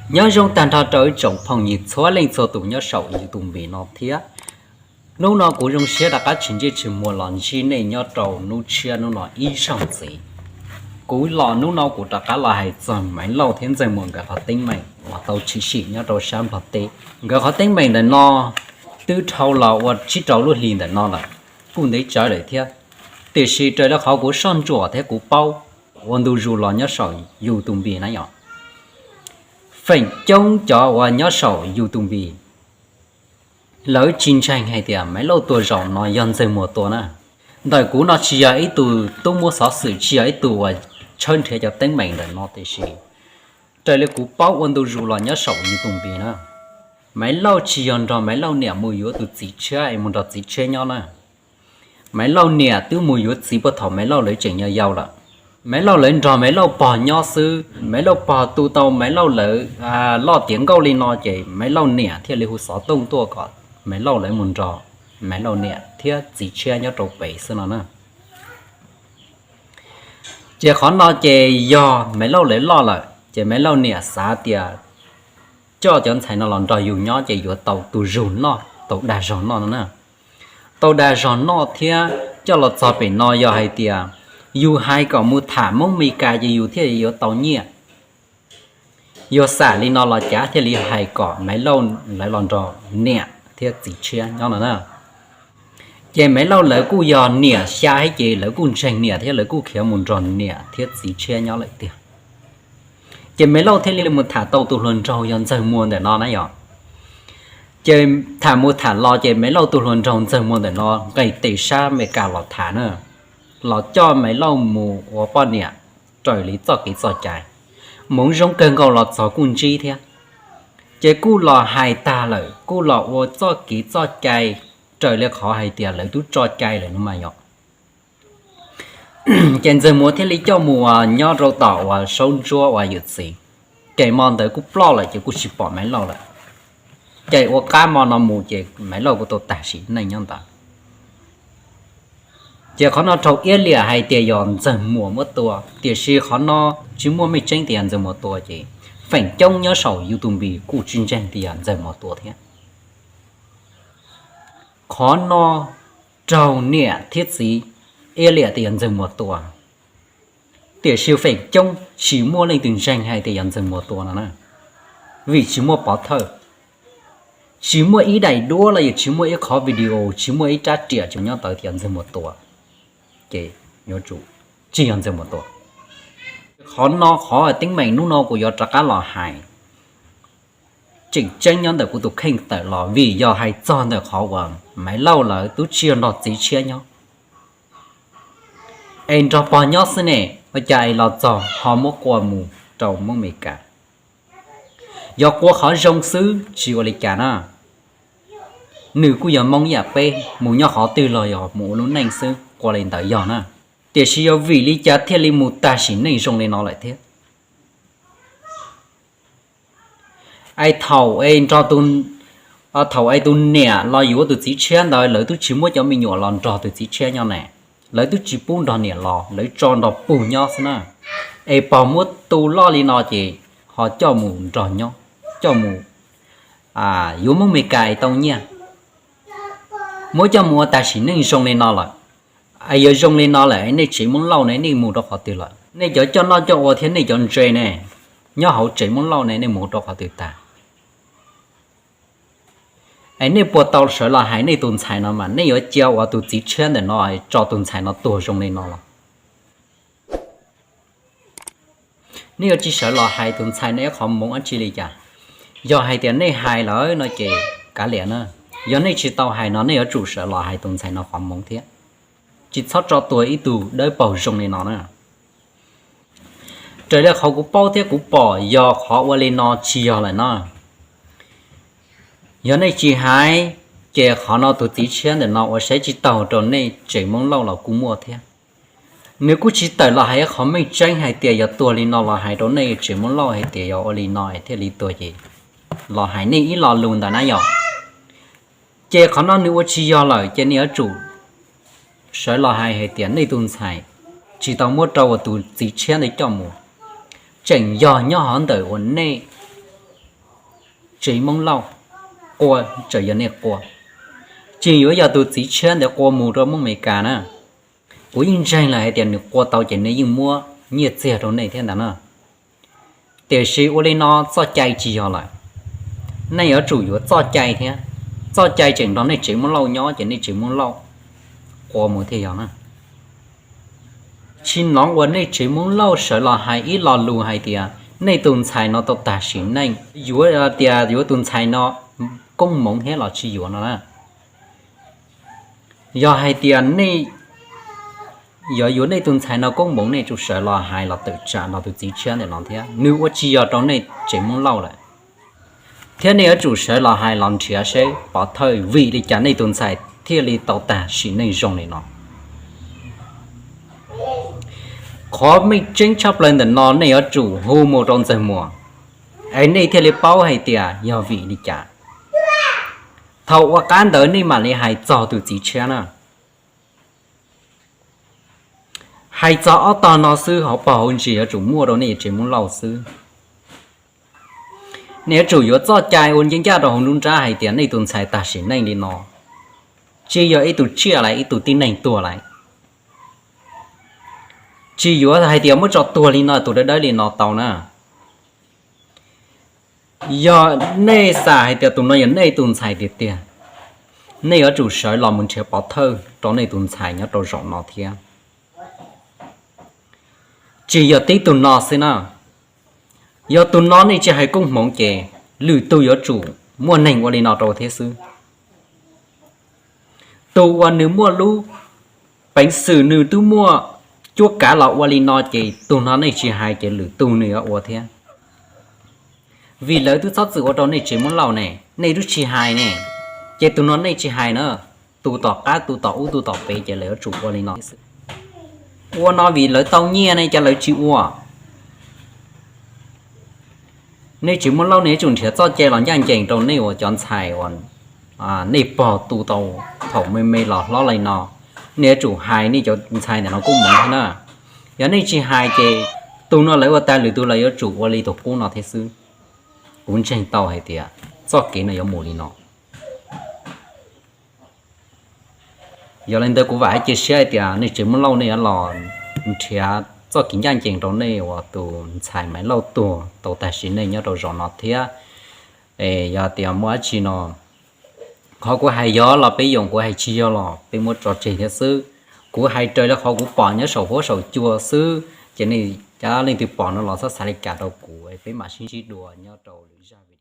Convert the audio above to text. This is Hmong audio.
Nyob zoo tag nrho rau ib tsoom phooj ywg txhua leej txhua tus nyob saum YouTube no thiab. Hnub no kuv zoo siab rov qab tsis ntsej tsis muag los ntsib nej nyob rau hnub tshiab hnub no ib zaug ntxiv. Kuv los hnub no kuv rov qab los hais txog Maiv Lauj thiab Ntxawg Muas nkawd qhov teeb meem uas tau tshwm sim nyob rau sab Nplog teb. Nkawd qhov teeb meem ntawm no twb dhau los ua tsib rau lub hlis ntawm no lawm, kuj ntev tsawv lawm thiab. Tiam sis raws li qhov kuv soj ntsuam thiab kuv paub ua ntu zus los nyob saum YouTube na yom, feem coob cov uas nyob saum YouTube lawv tsis ntseeg hais tias Maiv Lauj tuag zaum no yog Ntxawg Muas tua na. Ntawm kuv no tsis yog ib tug tub muab xov xwm, tsis yog ib tug uas tshawb nrhiav cov teeb meem ntawm no, tiam sis raws li kuv paub ua ntu zus los nyob saum YouTube na, Maiv Lauj tsis yog nrog Maiv Lauj niam mus yuav tus txiv tshiab es mus nrog txiv tshiab nyob na. Maiv Lauj niam twb mus yuav txiv puag thaum Maiv Lauj lawv tseem yau yau lawm. Maiv Lauj lawv nrog Maiv Lauj pog nyob xwb, Maiv Lauj pog tu tau Maiv Lauj lawv loj tiav nkauj li no ces Maiv Lauj niam thiaj li hu xov tooj tuaj kom Maiv Lauj lawv mus nrog Maiv Lauj niam thiab txiv tshiab nyob rau pem xwb no na. Ces qhov no ces yog Maiv Lauj lawv loj lawm ces Maiv Lauj niam xav tias coj cov ntxhais no los nrog yus nyob ces yuav tau tus zug noj, tau dag zog noj no na. Tau dag zog noj thiab coj los txog pem no yog hais tias yus hais kom mus tham Hmoob Mes Kas ces yus thiaj yuav tau nyiaj. Yog xam li no los cav thiaj li hais kom Maiv Lauj lawv los nrog niam thiab txiv tshiab nyob no na. Ces Maiv Lauj lawv kuj yog niam xya thiab ces lawv kuj ntseeg niam thiab lawv kuj khiav mus nrog niam thiab txiv tshiab nyob lawm tiag. Ces Maiv Lauj thiaj li mus tham tau tus hluas nraug yog Ntxawg Muas ntawm no na yom. Ces tham mus tham los ces Maiv Lauj tus hluas nraug Ntxawg Muas ntawm no nqes tes sab Mes Kas los tham na, los coj Maiv Lauj mus ua poj niam raws li txoj kev txoj cai. Hmoov zoo kawg nkaus los txog kuj ntsib thiab. Ces kuj los hais tag lawm kuj los ua txoj kev txoj cai raws li qhov hais tias lawv twb tso cai lawm no mas yom. Ces Ntxawg Muas thiaj li coj mus uas nyob rau tom uas Saub Ntsuab uas yawm txiv. Ces hmo ntawd kuj ploj lawm ces kuj tsis pom Maiv Lauj lawm. Ces ua qab hmo no mus ces Maiv Lauj kuj tau tag sim neej nyob ntawd. Ces qhov no raug iab liam hais tias yog Ntxawg Muas muab tua, tiam sis qhov no tsis muaj meej tseeb tias yog Ntxawg Muas tua ces feem coob nyob saum YouTube kuj tsis ntseeg tias yog Ntxawg Muas tua thiab. Qhov no raug niam thiab txiv iab liam tias yog Ntxawg Muas tua, tiam sis feem coob tsis muaj leej twg ntseeg hais tias yog Ntxawg Muas tua no na, vim tsis muaj pov thawj, tsis muaj ib daim duab los yog tsis muaj ib qhov video, tsis muaj ib rab riam tseem nyob tawm tias yog Ntxawg Muas tua, ces yuav tsum tsis yog Ntxawg Muas tua. Qhov no qhov teeb meem hnub no kuv yuav rov qab los hais tseem ceeb nyob ntawm kuv tus kheej tawm los vim yog hais txog ntawm qhov uas Maiv Lauj lawv twb tsis yog nrog txiv tshiab nyob, es nrog pog nyob xwb ne, ua cas es los txog ho muab qua mus rau Hmoob Mes Kas. Yog qua qhov zoo xwb tsis ua li cas na, nws kuj yog Hmoob ib yam peb, mus nyob qhov twg los yog mus ua lub neej xwb, qua li ntawd yog na. Tiam sis yog vim li cas thiaj li mus tag sim neej zoo li no lawm thiab? Es thaum es nrog, thaum es tus niam los yuav tus txiv tshiab ntawd lawv twb tsis muab cov me nyuam los nrog tus txiv tshiab nyob ne, lawv twb tsis pub nrog niam los, lawv tso nrog pog nyob xwb na. Es pog muab tu loj li no ces ho coj mus nrog nyob, coj mus yuav Hmoob Mes Kas es tau nyiaj, muab coj mus ua tag sim neej zoo li no lawm. Es yog zoo li no lawm nej tsev Hmoob Lauj ne nej mus rau qhov twg lawm? Nej cov coj noj coj ua thiab nej cov ntse ne, nyob hauv tsev Hmoob Lauj ne nej mus rau qhov twg tag? Es nej puas tau sawv los hais nej tus ntxhais no mas nej yuav cia uas tus txiv tshiab ntawm no tso tus ntxhais no tuag zoo li no los? Nej yuav tsis sawv los hais tus ntxhais no ib qhov hmoov dab tsi li cas? Yog hais tias nej hais lawm no ces kav liam na. Yog nej tsis tau hais no nej yuav tsum sawv los hais tus ntxhais no qhov hmoov thiab. Tsis txhob tso tuag ib tug dawb paug zoo li no na. Raws li qhov kuv paub thiab kuv pom yog qhov ua li no tsis yog lawm no. Yog nej tsis hais, ces qhov no tus txiv tshiab ntawm no ua saib tsis taus rau nej tsev Hmoob Lauj los kuj muaj thiab. Nws kuj tsis tawm los hais qhov meej tseeb hais tias yog tuag li no los hais rau nej tsev Hmoob Lauj hais tias yog ua li no es thiaj li tuag ces los hais nej ib lo lus ntawd na yom. Ces qhov no nws ua tsis yog lawm ces nej yuav tsum sawv los hais hais tias nej tus ntxhais tsis tau muab rau uas tus txiv tshiab ntawd coj mus, tseem yog nyob hov ntawm uas nej tsev Hmoob Lauj qua, tseem yog nej qua, tsis yuav yog tus txiv tshiab ntawd qua mus rau Hmoob Amelikas na. Kuv yeej ntseeg lawm hais tias nws qua tau ces nws yeej muab nyiaj txiag rau nej thiab ntag na. Tiam sis ua li no txoj cai tsis yog lawm. Nej yuav tsum yuav txoj cai thiab. Txoj cai tseem nrog nej tsev Hmoob Lauj nyob ces nej tsev Hmoob Lauj qua mus thiaj yog na. Tsis hnov uas nej tsev Hmoob Lauj sawv los hais ib lo lus hais tias nej tus ntxhais no tau tag sim neej, yuav tias yuav tus ntxhais no koob hmoov thiab los tsis yuav no na. Yog hais tias nej yuav yuav nej tus ntxhais no koob hmoov, nej tsum sawv los hais los tawm tsam nrog tus txiv tshiab ntawm no thiab, nws ua tsis yog rau nej tsev Hmoob Lauj lawm. Thiab nej yuav tsum sawv los hais los nrhiav seb pov thawj vim li cas nej tus ntxhais thiaj li tau tag sim neej zoo li no. Qhov meej tseeb tshaj plaws ntawm no nej yuav tsum hu mus rau Ntxawg Muas, es nej thiaj li paub hais tias yog vim li cas. Thaum ua qab ntawd nej mam li hais txog tus txiv tshiab na. Hais txog ob tog no xwb, hauv paus hauv ntsis yuav tsum muaj rau nej tsev Hmoob Lauj xwb. Nej yuav tsum yuav txoj cai ua ncaj ncaj rau hauv nruab nrab hais tias nej tus ntxhais tag sim neej li no, tsis yog ib tug tsiaj lawm, ib tug tib neeg tuag lawm. Tsis yuav hais tias muab tso tuag li no, tus dawb dawb li no tau na. Yog nej xav hais tias tus no yog nej tus ntxhais tiag tiag, nej yuav tsum sawv los mus nrhiav pov thawj rau nej tus ntxhais nyob rau zaum no thiab. Tsis yog tib tug no xwb na. Yog tus no nej tsis hais koob hmoov ces lwm tug yuav tsum muaj neeg ua li no rau thiab xwb. Tus uas nws muaj lub peev xwm nws twb muaj cuab kav los ua li no ces tus no nej tsis hais ces lwm tug nws yuav ua thiab. Vim lawv twb txhob txwm ua rau nej tsev Hmoob Lauj ne, nej twb tsis hais ne, ces tus no nej tsis hais na. Tus tom qab, tus tom ub, tus tom pem ces lawv yuav tsum ua li no xwb. Ua no vim lawv tau nyiaj ne, cas lawv tsis ua? Nej tsev Hmoob Lauj nej yuav tsum nrhiav txoj cai los ncaj ncees rau nej uas cov ntxhais uas nej pog tu tau thaum me me los hlob li no. Nej yuav tsum hais nej cov ntxhais ntawm no koob hmoov thiab na. Yog nej tsis hais ces tus no lawv ua tag lwm tus lawv yuav tsum ua li tus qub no thiab xwb. Kuv ntseeg tau hais tias txoj kev no yuav mus li no. Yog li ntawd kuv vam thiab cia siab hais tias nej tsev Hmoob Lauj nej yuav los nrhiav txoj kev ncaj ncees rau nej uas tus ntxhais Maiv Lauj tuag tau tag sim neej nyob rau zaum no thiab. Es yog tias muaj dab tsi no, qhov kuv hais yog los peb yoom, kuv hais tsis yog los peb muab tso tseg thiab xwb. Kuv hais raws li qhov kuv pom nyob saum huab saum cua xwb, ces nej cov leej twg pom no los txhob xav li cas rau kuv, peb mam sib ntsib dua nyob rau lwm zaj video.